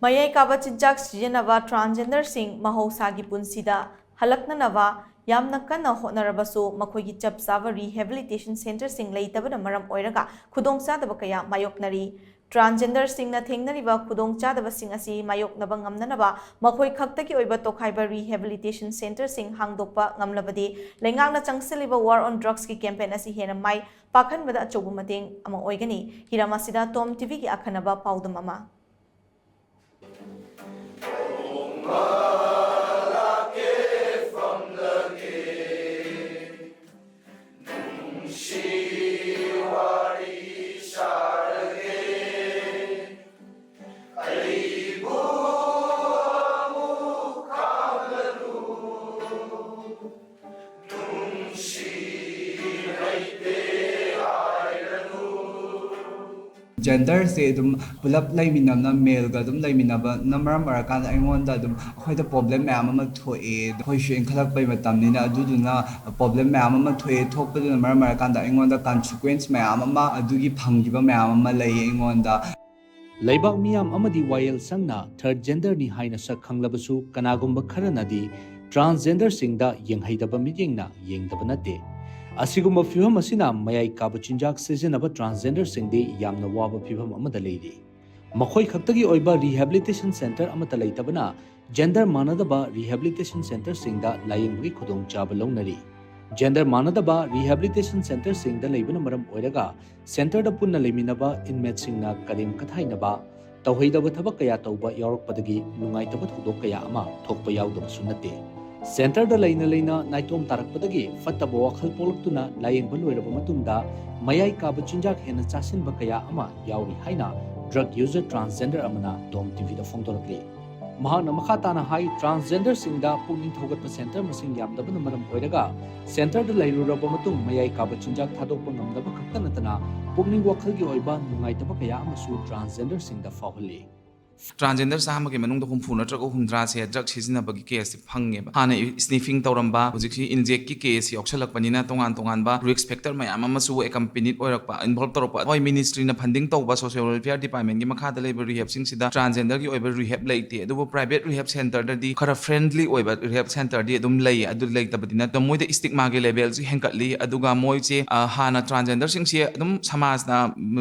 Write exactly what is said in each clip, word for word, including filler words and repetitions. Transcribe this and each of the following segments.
ꯃꯌꯥꯏ ꯀꯥꯕ ꯆꯤꯟꯖꯥꯛ ꯁꯤꯖꯤꯟꯅꯕ ꯇ꯭ꯔꯥꯟꯁꯖꯦꯟꯗꯔꯁꯤꯡ ꯃꯍꯧꯁꯥꯒꯤ ꯄꯨꯟꯁꯤꯗ ꯍꯜꯂꯛꯅꯅꯕ ꯌꯥꯝꯅ ꯀꯟꯅ ꯍꯣꯠꯅꯔꯕꯁꯨ, ꯃꯈꯣꯏꯒꯤ ꯆꯞ ꯆꯥꯕ ꯔꯤꯍꯦꯕꯤꯂꯤꯇꯦꯁꯟ ꯁꯦꯟꯇꯔꯁꯤꯡ ꯂꯩꯇꯕꯅ ꯃꯔꯝ ꯑꯣꯏꯔꯒ ꯈꯨꯗꯣꯡꯆꯥꯗꯕ ꯀꯌꯥ ꯃꯥꯌꯣꯛꯅꯔꯤ꯫ ꯇ꯭ꯔꯥꯟꯁꯖꯦꯟꯗꯔꯁꯤꯡꯅ ꯊꯦꯡꯅꯔꯤꯕ ꯈꯨꯗꯣꯡꯆꯥꯗꯕꯁꯤꯡ ꯑꯁꯤ ꯃꯥꯌꯣꯛꯅꯕ ꯉꯝꯅꯅꯕ ꯃꯈꯣꯏ ꯈꯛꯇꯒꯤ ꯑꯣꯏꯕ ꯇꯣꯈꯥꯏꯕ ꯔꯤꯍꯦꯕꯤꯂꯤꯇꯦꯁꯟ ꯁꯦꯟꯇꯔꯁꯤꯡ ꯍꯥꯡꯗꯣꯛꯄ ꯉꯝꯂꯕꯗꯤ, ꯂꯩꯉꯥꯛꯅ ꯆꯪꯁꯤꯜꯂꯤꯕ ꯋꯥꯔ ꯑꯣꯟ ꯗ꯭ꯔꯒꯁꯀꯤ ꯀꯦꯝꯄꯦꯟ ꯑꯁꯤ ꯍꯦꯟꯅ ꯃꯥꯏ ꯄꯥꯛꯍꯟꯕꯗ ꯑꯆꯧꯕ ꯃꯇꯦꯡ ꯑꯃ ꯑꯣꯏꯒꯅꯤ꯫ ꯍꯤꯔꯝ ꯑꯁꯤꯗ ꯇꯣꯝ ꯇꯤꯚꯤꯒꯤ ꯑꯈꯟꯅꯕ ꯄꯥꯎꯗꯝ ꯑꯃ꯫ ꯖꯦꯟꯗꯔꯁꯦ ꯑꯗꯨꯝ ꯄꯨꯂꯞ ꯂꯩꯃꯤꯟꯅꯕꯅ, ꯃꯦꯜꯒ ꯑꯗꯨꯝ ꯂꯩꯃꯤꯟꯅꯕꯅ ꯃꯔꯝ ꯑꯣꯏꯔꯀꯥꯟꯗ ꯑꯩꯉꯣꯟꯗ ꯑꯗꯨꯝ ꯑꯩꯈꯣꯏꯗ ꯄ꯭ꯔꯣꯕ꯭ꯂꯦꯝ ꯃꯌꯥꯝ ꯑꯃ ꯊꯣꯛꯑꯦ꯫ ꯑꯩꯈꯣꯏꯁꯨ ꯏꯟꯈꯠꯂꯛꯄꯩ ꯃꯇꯝꯅꯤꯅ, ꯑꯗꯨꯗꯨꯅ ꯄ꯭ꯔꯣꯕ꯭ꯂꯦꯝ ꯃꯌꯥꯝ ꯑꯃ ꯊꯣꯛꯑꯦ꯫ ꯊꯣꯛꯄꯗꯨꯅ ꯃꯔꯝ ꯑꯣꯏꯔꯀꯥꯟꯗ ꯑꯩꯉꯣꯟꯗ ꯀꯟꯁꯤꯀ꯭ꯋꯦꯟꯁ ꯃꯌꯥꯝ ꯑꯃ, ꯑꯗꯨꯒꯤ ꯐꯪꯈꯤꯕ ꯃꯌꯥꯝ ꯑꯃ ꯂꯩꯌꯦ ꯑꯩꯉꯣꯟꯗ꯫ ꯂꯩꯕꯥꯛ ꯃꯤꯌꯥꯝ ꯑꯃꯗꯤ ꯋꯥꯌꯦꯜ ꯁꯪꯅ ꯊꯔꯗ ꯖꯦꯟꯗꯔꯅꯤ ꯍꯥꯏꯅ ꯁꯛ ꯈꯪꯂꯕꯁꯨ, ꯀꯅꯥꯒꯨꯝꯕ ꯈꯔꯅꯗꯤ ꯇ꯭ꯔꯥꯟꯁꯖꯦꯟꯗꯔꯁꯤꯡꯗ ꯌꯦꯡꯍꯩꯗꯕ ꯃꯤꯠꯌꯦꯡꯅ ꯌꯦꯡꯗꯕ ꯅꯠꯇꯦ꯫ ꯑꯁꯤꯒꯨꯝꯕ ꯐꯤꯚꯝ ꯑꯁꯤꯅ ꯃꯌꯥꯏ ꯀꯥꯕ ꯆꯤꯟꯖꯥꯛ ꯁꯤꯖꯤꯟꯅꯕ ꯇ꯭ꯔꯥꯟꯁꯖꯦꯟꯗꯔꯁꯤꯡꯗꯤ ꯌꯥꯝꯅ ꯋꯥꯕ ꯐꯤꯚꯝ ꯑꯃꯗ ꯂꯩꯔꯤ꯫ ꯃꯈꯣꯏ ꯈꯛꯇꯒꯤ ꯑꯣꯏꯕ ꯔꯤꯍꯦꯕꯤꯂꯤꯇꯦꯁꯟ ꯁꯦꯟꯇꯔ ꯑꯃꯠꯇ ꯂꯩꯇꯕꯅ ꯖꯦꯟꯗꯔ ꯃꯥꯟꯅꯗꯕ ꯔꯤꯍꯦꯕꯤꯂꯤꯇꯦꯁꯟ ꯁꯦꯟꯇꯔꯁꯤꯡꯗ ꯂꯥꯌꯦꯡꯕꯒꯤ ꯈꯨꯗꯣꯡꯆꯥꯕ ꯂꯧꯅꯔꯤ꯫ ꯖꯦꯟꯗꯔ ꯃꯥꯟꯅꯗꯕ ꯔꯤꯍꯦꯕꯤꯂꯤꯇꯦꯁꯟ ꯁꯦꯟꯇꯔꯁꯤꯡꯗ ꯂꯩꯕꯅ ꯃꯔꯝ ꯑꯣꯏꯔꯒ ꯁꯦꯟꯇꯔꯗ ꯄꯨꯟꯅ ꯂꯩꯃꯤꯟꯅꯕ ꯏꯟꯃꯦꯠꯁꯤꯡꯅ ꯀꯔꯦꯝ ꯀꯊꯥꯏꯅꯕ, ꯇꯧꯍꯩꯗꯕ ꯊꯕꯛ ꯀꯌꯥ ꯇꯧꯕ ꯌꯥꯎꯔꯛꯄꯗꯒꯤ ꯅꯨꯡꯉꯥꯏꯇꯕ ꯊꯧꯗꯣꯛ ꯀꯌꯥ ꯑꯃ ꯊꯣꯛꯄ ꯌꯥꯎꯗꯕꯁꯨ ꯅꯠꯇꯦ꯫ ꯁꯦꯟꯇꯔꯗ ꯂꯩꯅ ꯂꯩꯅ ꯅꯥꯏꯇꯣꯝ ꯇꯥꯔꯛꯄꯗꯒꯤ ꯐꯠꯇꯕ ꯋꯥꯈꯜ ꯄꯣꯛꯂꯛꯇꯨꯅ ꯂꯥꯌꯦꯡꯕ ꯂꯣꯏꯔꯕ ꯃꯇꯨꯡꯗ ꯃꯌꯥꯏ ꯀꯥꯕ ꯆꯤꯟꯖꯥꯛ ꯍꯦꯟꯅ ꯆꯥꯁꯤꯟꯕ ꯀꯌꯥ ꯑꯃ ꯌꯥꯎꯔꯤ ꯍꯥꯏꯅ ꯗ꯭ꯔꯒ ꯌꯨꯖꯔ ꯇ꯭ꯔꯥꯟꯁꯖꯦꯟꯗꯔ ꯑꯃꯅ ꯇꯣꯝ ꯇꯤꯚꯤꯗ ꯐꯣꯡꯗꯣꯔꯛꯂꯤ꯫ ꯃꯍꯥꯛꯅ ꯃꯈꯥ ꯇꯥꯅ ꯍꯥꯏ, ꯇ꯭ꯔꯥꯟꯁꯖꯦꯟꯗꯔꯁꯤꯡꯗ ꯄꯨꯛꯅꯤꯡ ꯊꯧꯒꯠꯄ ꯁꯦꯟꯇꯔ ꯃꯁꯤꯡ ꯌꯥꯝꯗꯕꯅ ꯃꯔꯝ ꯑꯣꯏꯔꯒ ꯁꯦꯟꯇꯔꯗ ꯂꯩꯔꯨꯔꯕ ꯃꯇꯨꯡ ꯃꯌꯥꯏ ꯀꯥꯕ ꯆꯤꯟꯖꯥꯛ ꯊꯥꯗꯣꯛꯄ ꯉꯝꯗꯕ ꯈꯛꯇ ꯅꯠꯇꯅ ꯄꯨꯛꯅꯤꯡ ꯋꯥꯈꯜꯒꯤ ꯑꯣꯏꯕ ꯅꯨꯡꯉꯥꯏꯇꯕ ꯀꯌꯥ ꯑꯃꯁꯨ ꯇ꯭ꯔꯥꯟꯁꯖꯦꯟꯗꯔꯁꯤꯡꯗ ꯐꯥꯎꯍꯜꯂꯤ꯫ ꯇ꯭ꯔꯥꯟꯁꯖꯦꯟꯗꯔ ꯆꯥꯝꯃꯒꯤ ꯃꯅꯨꯡꯗ ꯍꯨꯝꯐꯨ ꯅꯠꯇ꯭ꯔꯒ ꯍꯨꯝꯗ꯭ꯔꯥꯁꯦ ꯗ꯭ꯔꯒ ꯁꯤꯖꯤꯟꯅꯕꯒꯤ ꯀꯦꯁꯁꯦ ꯐꯪꯉꯦꯕ꯫ ꯍꯥꯟꯅ ꯁ꯭ꯅꯤꯐꯤꯡ ꯇꯧꯔꯝꯕ, ꯍꯧꯖꯤꯛꯁꯤ ꯏꯟꯖꯦꯛꯀꯤ ꯀꯦꯁ ꯌꯥꯎꯁꯜꯂꯛꯄꯅꯤꯅ ꯇꯣꯉꯥꯟ ꯇꯣꯉꯥꯟꯕ ꯔꯤꯁ꯭ꯛ ꯐꯦꯛꯇꯔ ꯃꯌꯥꯝ ꯑꯃꯁꯨ ꯑꯦꯀꯝꯄꯦꯅꯤꯠ ꯑꯣꯏꯔꯛꯄ, ꯏꯟꯚꯣꯜꯕ ꯇꯧꯔꯛꯄ꯫ ꯍꯣꯏ, ꯃꯤꯅꯤꯁꯇ꯭ꯔꯤꯅ ꯐꯟꯗꯤꯡ ꯇꯧꯕ ꯁꯣꯁꯤꯌꯦꯜ ꯋꯦꯜꯐꯤꯌꯔ ꯗꯤꯄꯥꯔꯠꯃꯦꯟꯒꯤ ꯃꯈꯥꯗ ꯂꯩꯕ ꯔꯤꯍꯦꯕꯁꯤꯡꯁꯤꯗ ꯇ꯭ꯔꯥꯟꯁꯖꯦꯟꯗꯔꯒꯤ ꯑꯣꯏꯕ ꯔꯤꯍꯦꯕ ꯂꯩꯇꯦ, ꯑꯗꯨꯕꯨ ꯄ꯭ꯔꯥꯏꯚꯦꯠ ꯔꯤꯍꯦꯕ ꯁꯦꯟꯇꯔꯗꯗꯤ ꯈꯔ ꯐ꯭ꯔꯦꯟꯗꯂꯤ ꯑꯣꯏꯕ ꯔꯤꯍꯦꯕ ꯁꯦꯟꯇꯔꯗꯤ ꯑꯗꯨꯝ ꯂꯩ꯫ ꯑꯗꯨ ꯂꯩꯇꯕꯗꯤ ꯅꯠꯇꯕ, ꯃꯣꯏꯗ ꯁ꯭ꯇꯤꯛꯃꯥꯒꯤ ꯂꯦꯚꯦꯜꯁꯤ ꯍꯦꯟꯒꯠꯂꯤ꯫ ꯑꯗꯨꯒ ꯃꯣꯏꯁꯦ, ꯑ, ꯍꯥꯟꯅ ꯇ꯭ꯔꯥꯟꯁꯖꯦꯟꯗꯔꯁꯤꯡꯁꯦ ꯑꯗꯨꯝ ꯁꯃꯥꯖꯅ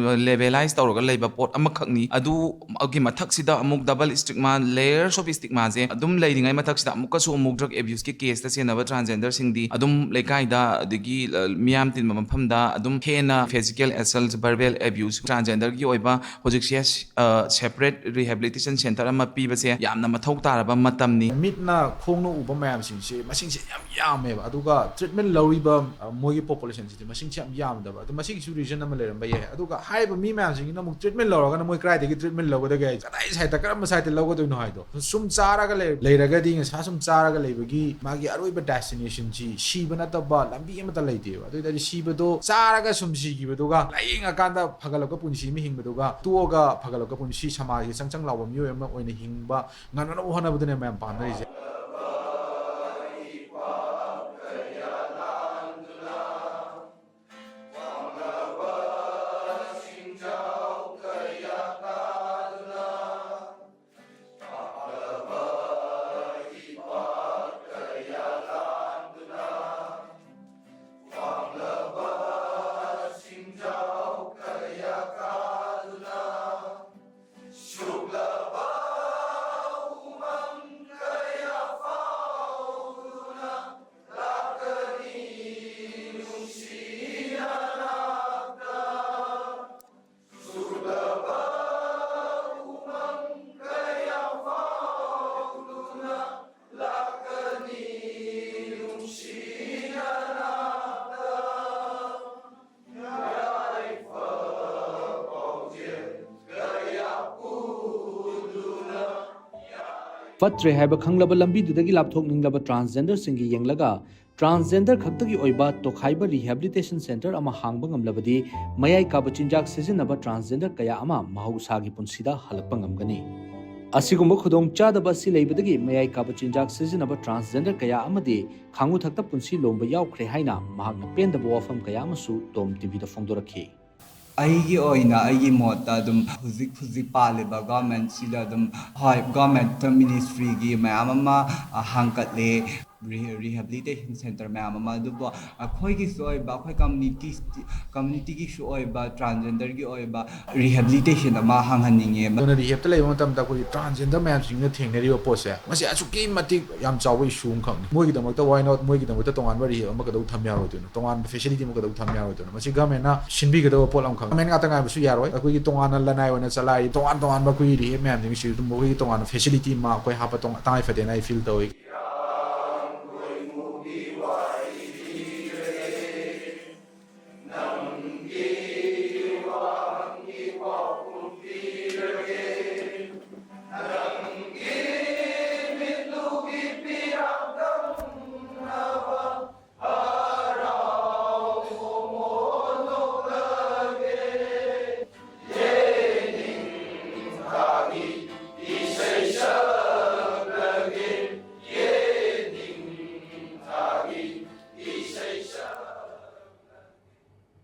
ꯂꯦꯚꯦꯂꯥꯏꯁ ꯇꯧꯔꯒ ꯂꯩꯕ ꯄꯣꯠ ꯑꯃꯈꯛꯅꯤ꯫ ꯑꯗꯨꯒꯤ ꯃꯊꯛꯁꯤꯗ ꯑꯃꯨꯛ ꯗꯕꯜ ꯁ꯭ꯇꯤꯛꯃꯥ, ꯂꯦꯌꯔꯁ ꯑꯣꯐ ꯁ꯭ꯇꯤꯛꯃꯥꯁꯦ ꯑꯗꯨꯝ ꯂꯩꯔꯤꯉꯩ ꯃꯊꯛꯁꯤꯗ ꯑꯃꯨꯛꯀꯁꯨ ꯑꯃꯨꯛ ꯗ꯭ꯔꯒ ꯑꯦꯕ꯭ꯌꯨꯁꯀꯤ ꯀꯦꯁꯇ ꯆꯦꯟꯅꯕ ꯇ꯭ꯔꯥꯟꯁꯖꯦꯟꯗꯔꯁꯤꯡꯗꯤ ꯑꯗꯨꯝ ꯂꯩꯀꯥꯏꯗ, ꯑꯗꯒꯤ, ꯑ, ꯃꯤꯌꯥꯝ ꯇꯤꯟꯕ ꯃꯐꯝꯗ ꯑꯗꯨꯝ ꯍꯦꯟꯅ ꯐꯤꯖꯤꯀꯦꯜ ꯑꯦꯁꯜꯠ, ꯚꯔꯕꯦꯜ ꯑꯦꯕ꯭ꯌꯨꯁ, ꯇ꯭ꯔꯥꯟꯁꯖꯦꯟꯗꯔꯒꯤ ꯑꯣꯏꯕ ꯍꯧꯖꯤꯛꯁꯦ, ꯑ, ꯁꯦꯄꯔꯦꯠ ꯔꯤꯍꯦꯕꯤꯂꯤꯇꯦꯁꯟ ꯁꯦꯟꯇꯔ ꯑꯃ ꯄꯤꯕꯁꯦ ꯌꯥꯝꯅ ꯃꯊꯧ ꯇꯥꯔꯕ ꯃꯇꯝꯅꯤ꯫ ꯃꯤꯠꯅ ꯈꯣꯡꯅ ꯎꯕ ꯃꯌꯥꯝꯁꯤꯡꯁꯦ ꯃꯁꯤꯡꯁꯦ ꯌꯥꯝ ꯌꯥꯝꯃꯦꯕ, ꯑꯗꯨꯒ ꯇ꯭ꯔꯤꯠꯃꯦꯟ ꯂꯧꯔꯤꯕ, ꯑ, ꯃꯣꯏꯒꯤ ꯄꯣꯄꯨꯂꯦꯁꯟꯁꯤꯗꯤ ꯃꯁꯤꯡꯁꯦ ꯌꯥꯝ ꯌꯥꯝꯗꯕ꯫ ꯑꯗꯣ ꯃꯁꯤꯒꯤꯁꯨ ꯔꯤꯖꯟ ꯑꯃ ꯂꯩꯔꯝꯕ ꯌꯥꯏ꯫ ꯑꯗꯨꯒ ꯍꯥꯏꯔꯤꯕ ꯃꯤ ꯃꯌꯥꯝꯁꯤꯡꯁꯤꯅ ꯑꯃꯨꯛ ꯇ꯭ꯔꯤꯠꯃꯦꯟ ꯂꯧꯔꯒꯅ ꯃꯣꯏ ꯀꯗꯥꯏꯗꯒꯤ ꯇ꯭ꯔꯤꯠꯃꯦꯟ ꯂꯧꯒꯗꯒꯦ ꯍꯥꯏ, ꯀꯗꯥꯏ ꯁꯥꯏꯠꯇ, ꯀꯔꯝꯕ ꯁꯥꯏꯠꯇ ꯂꯧꯒꯗꯣꯏꯅꯣ ꯍꯥꯏꯗꯣ꯫ ꯁꯨꯝ ꯆꯥꯔꯒ ꯂꯩ-, ꯂꯩꯔꯒꯗꯤ ꯅꯤꯁꯥ ꯁꯨꯝ ꯆꯥꯔꯒ ꯂꯩꯕꯒꯤ ꯃꯥꯒꯤ ꯑꯔꯣꯏꯕ ꯗꯦꯁꯇꯤꯅꯦꯁꯟꯁꯤ ꯁꯤꯕ ꯅꯠꯇꯕ ꯂꯝꯕꯤ ꯑꯃꯠꯇ ꯂꯩꯇꯦꯕ꯫ ꯑꯗꯨ ꯑꯣꯏ ꯇꯥꯔꯗꯤ ꯁꯤꯕꯗꯣ ꯆꯥꯔꯒ ꯁꯨꯝ ꯁꯤꯈꯤꯕꯗꯨꯒ ꯂꯥꯏꯌꯦꯡꯉꯀꯥꯟꯗ ꯐꯒꯠꯂꯛꯄ ꯄꯨꯟꯁꯤ ꯑꯃ ꯍꯤꯡꯕꯗꯨꯒ ꯇꯣꯛꯑꯒ ꯐꯒꯠꯂꯛꯄ ꯄꯨꯟꯁꯤ, ꯁꯃꯥꯖꯒꯤ ꯆꯪꯆꯪ ꯂꯥꯎꯕ ꯃꯤꯑꯣꯏ ꯑꯃ ꯑꯣꯏꯅ ꯍꯤꯡꯕ ꯉꯝꯅꯕ ꯍꯣꯠꯅꯕꯗꯨꯅꯦ ꯃꯌꯥꯝ ꯄꯥꯝꯅꯔꯤꯁꯦ꯫ ꯐꯠꯇ꯭ꯔꯦ ꯍꯥꯏꯕ ꯈꯪꯂꯕ ꯂꯝꯕꯤꯗꯨꯗꯒꯤ ꯂꯥꯞꯊꯣꯛꯅꯤꯡꯂꯕ ꯇ꯭ꯔꯥꯟꯁꯖꯦꯟꯗꯔꯁꯤꯡꯒꯤ ꯌꯦꯡꯂꯒ ꯇ꯭ꯔꯥꯟꯁꯖꯦꯟꯗꯔ ꯈꯛꯇꯒꯤ ꯑꯣꯏꯕ ꯇꯣꯈꯥꯏꯕ ꯔꯤꯍꯦꯕꯤꯂꯤꯇꯦꯁꯟ ꯁꯦꯟꯇꯔ ꯑꯃ ꯍꯥꯡꯕ ꯉꯝꯂꯕꯗꯤ ꯃꯌꯥꯏ ꯀꯥꯕ ꯆꯤꯟꯖꯥꯛ ꯁꯤꯖꯤꯟꯅꯕ ꯇ꯭ꯔꯥꯟꯁꯖꯦꯟꯗꯔ ꯀꯌꯥ ꯑꯃ ꯃꯍꯧꯁꯥꯒꯤ ꯄꯨꯟꯁꯤꯗ ꯍꯜꯂꯛꯄ ꯉꯝꯒꯅꯤ꯫ ꯑꯁꯤꯒꯨꯝꯕ ꯈꯨꯗꯣꯡꯆꯥꯗꯕ ꯑꯁꯤ ꯂꯩꯕꯗꯒꯤ ꯃꯌꯥꯏ ꯀꯥꯕ ꯆꯤꯟꯖꯥꯛ ꯁꯤꯖꯤꯟꯅꯕ transgender ꯀꯌꯥ ꯑꯃꯗꯤ ꯈꯥꯡꯉꯨ ꯊꯛꯇ ꯄꯨꯟꯁꯤ ꯂꯣꯝꯕ ꯌꯥꯎꯈ꯭ꯔꯦ ꯍꯥꯏꯅ ꯃꯍꯥꯛꯅ ꯄꯦꯟꯗꯕ ꯋꯥꯐꯝ ꯀꯌꯥ ꯑꯃꯁꯨ ꯇꯣꯝ ꯇꯤꯚꯤꯗ ꯐꯣꯡꯗꯣꯔꯛꯈꯤ꯫ ꯑꯩꯒꯤ ꯑꯣꯏꯅ ꯑꯩꯒꯤ ꯃꯣꯠꯇ ꯑꯗꯨꯝ ꯍꯧꯖꯤꯛ ꯍꯧꯖꯤꯛ ꯄꯥꯜꯂꯤꯕ ꯒꯣꯔꯃꯦꯟꯁꯤꯗ ꯑꯗꯨꯝ ꯍꯣꯏ ꯒꯣꯔꯃꯦꯟꯇ ꯃꯤꯅꯤꯁꯇ꯭ꯔꯤꯒꯤ ꯃꯌꯥꯝ ꯑꯃ ꯍꯥꯡꯀꯠꯂꯦ꯫ ꯔꯤꯍꯦꯕꯤꯂꯤꯇꯦꯁꯟ ꯁꯦꯟꯇꯔ ꯃꯌꯥꯝ ꯑꯃ, ꯑꯗꯨꯕꯨ ꯑꯩꯈꯣꯏꯒꯤꯁꯨ ꯑꯣꯏꯕ ꯑꯩꯈꯣꯏ ꯀꯝꯃꯨꯅꯤꯇꯤ ꯀꯝꯃꯨꯅꯤꯇꯤꯒꯤꯁꯨ ꯑꯣꯏꯕ ꯇ꯭ꯔꯥꯟꯖꯦꯟꯗꯔꯒꯤ ꯑꯣꯏꯕ ꯔꯤꯍꯦꯕꯤꯂꯤꯇꯦꯁꯟ ꯑꯃ ꯍꯥꯡꯍꯟꯅꯤꯡꯉꯦ꯫ ꯑꯗꯨꯅ ꯔꯤꯍꯦꯞꯇ ꯂꯩꯕ ꯃꯇꯝꯗ ꯑꯩꯈꯣꯏꯒꯤ ꯇ꯭ꯔꯥꯟꯖꯦꯟꯗꯔ ꯃꯌꯥꯝꯁꯤꯡꯅ ꯊꯦꯡꯅꯔꯤꯕ ꯄꯣꯠꯁꯦ ꯃꯁꯤ ꯑꯁꯨꯛꯀꯤ ꯃꯇꯤꯛ ꯌꯥꯝ ꯆꯥꯎꯕ ꯏꯁꯨ ꯑꯃꯈꯛꯅꯤ꯫ ꯃꯣꯏꯒꯤꯗꯃꯛꯇ why not ꯃꯣꯏꯒꯤꯗꯃꯛꯇ ꯇꯣꯉꯥꯟꯕ ꯔꯤꯍꯦꯞ ꯑꯃ ꯀꯩꯗꯧ ꯊꯝ ꯌꯥꯔꯣꯏꯗꯣꯏꯅꯣ? ꯇꯣꯉꯥꯟꯕ ꯐꯦꯁꯤꯂꯤꯇꯤ ꯑꯃ ꯀꯩꯗꯧ ꯊꯝ ꯌꯥꯔꯣꯏꯗꯣꯏꯅꯣ? ꯃꯁꯤ ꯒꯃꯦꯟꯅ ꯁꯤꯟꯕꯤꯒꯗꯕ ꯄꯣꯠ ꯑꯃꯈꯛ꯫ ꯒꯃꯦꯟ ꯉꯥꯛꯇ ꯉꯥꯏꯕꯁꯨ ꯌꯥꯔꯣꯏ꯫ ꯑꯩꯈꯣꯏꯒꯤ ꯇꯣꯉꯥꯟꯅ ꯂꯅꯥꯏ ꯑꯣꯏꯅ ꯆꯂꯥꯏꯔꯤ ꯇꯣꯉꯥꯟ ꯇꯣꯉꯥꯟꯕ ꯑꯩꯈꯣꯏꯒꯤ ꯔꯤꯍꯦꯞ ꯃꯌꯥꯝꯁꯤꯡꯁꯤ ꯑꯗꯨꯝ ꯃꯈꯣꯏꯒꯤ ꯇꯣꯉꯥꯟꯕ ꯐꯦꯁꯤꯂꯤꯇꯤ ꯑꯃ ꯑꯩꯈꯣꯏ ꯍꯥꯞꯄ ꯇꯣꯉꯥꯟ ꯇꯉꯥꯏ ꯐꯗꯦꯅ ꯑꯩ ꯐꯤꯜ ꯇꯧꯏ꯫